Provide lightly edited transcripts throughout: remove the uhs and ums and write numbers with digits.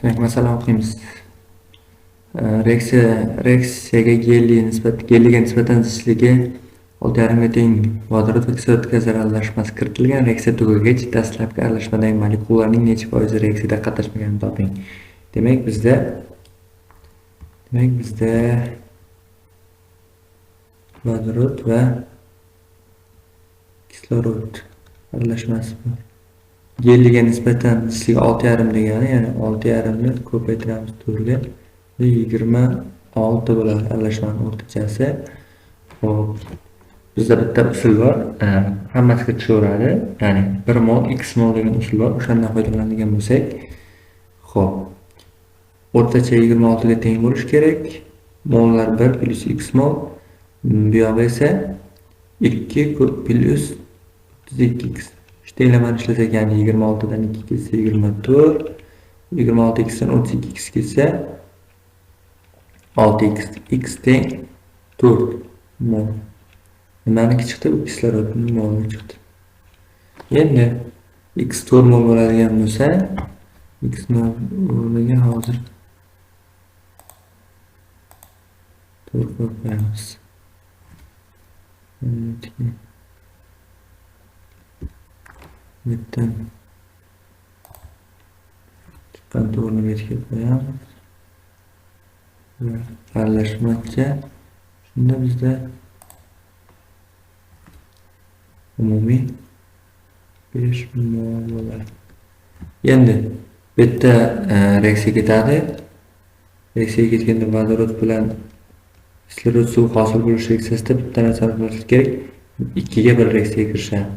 Demak, masala o'qiymiz. Reaksiyaga gelliga nisbatan zichligi 6,5 ga teng vodorod va kislorod gazlar aralashmasi kiritilgan. Reaksiya tugagach dastlabki aralashmadagi molekulalarning necha foizi reaksiyada qatnashmaganini toping. Demak, bizda vodorod va kislorod aralashmasi bor. Gelliga nisbatan zichligi 6,5 degani, ya'ni 6,5 ni ko'paytiramiz 4 ga, 26 bo'ladi aralashmaning o'rtachasi. Xo'p, bizda bitta usul bor, hammasiga tushaveradi. Ya'ni 1 mol x mol degan usul bor, o'shandan foydalanadigan bo'lsak, xo'p, o'rtacha 26 ga teng bo'lishi kerak. Mollar 1 plyus x mol, bu yog'i esa 2 plyus 32 x. Shu tenglamani ishlasak, ya'ni 26 dan 2 kelsa 24, 26 x dan 32 x kelsa 6 x, x teng 4 mol. Nimaniki chiqdi? Bu kislorodning moli chiqdi. Endi x 4 mol bo'ladigan bo'lsa, x o'rniga hozir 4 qo'yib qo'yamiz. Bitta chiqqan to'rtni betga qo'yamiz. Va aralashmacha shunda bizda umumiy 5 mol bo'ladi. Endi bu yerda reaksiya ketadi. Reaksiya ketganda vodorod bilan kislorod suv hosil bo'lish reaksiyasida bitta narsani bilishimiz kerak. 2 ga 1 reaksiyaga kirishadi.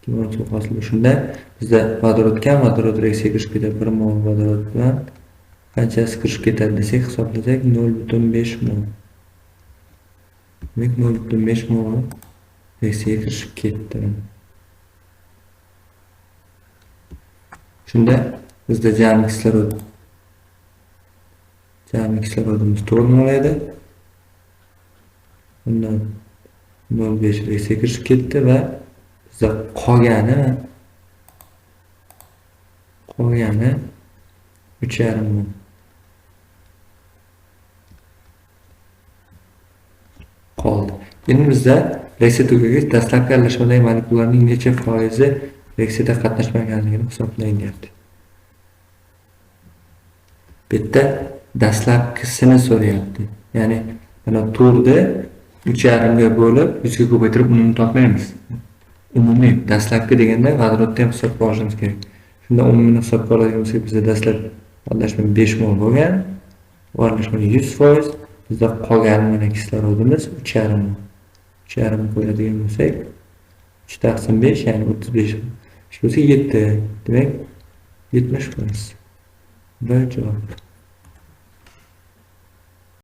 2 mol suv hosil bo'lishi. Shunda bizda vodorod kam, vodorod reaksiyaga kirishib ketadi. 1 mol vodorod bilan qanchasi kirishib ketadi desak, hisoblasak 0,5 mol. Demak, 0,5 mol reaksiyaga kirishib ketdi. Shunda bizda jami kislorodimiz 4 mol edi. Undan 0,5 reaksiyaga kirishib ketdi va bizda qolgani 3,5 mol. Qoldi. Endi bizda reaksiya tugagach dastlabki aralashmadagi molekulalarning necha foizi reaksiyada qatnashmaganligini hisoblang deyapti. Bu yerda dastlabkisini so'rayapti. Ya'ni mana 4ni 3,5 ga bo'lib 100 ga ko'paytirib uni topmaymiz. Umumiy dastlabki deganda vodorodni ham hisobga olishimiz kerak. Shunda umumiyni hisobga oladigan bo'lsak, bizda dastlab aralashma 5 mol bo'lgan, bu aralashma 100%, bizda qolgan mana kislorodimiz 3,5 mol. 3,5 qo'yadigan bo'lsak, 3 taqsim 5, ya'ni 35. Shu bo'lsa 7, demak 70%. Va javob.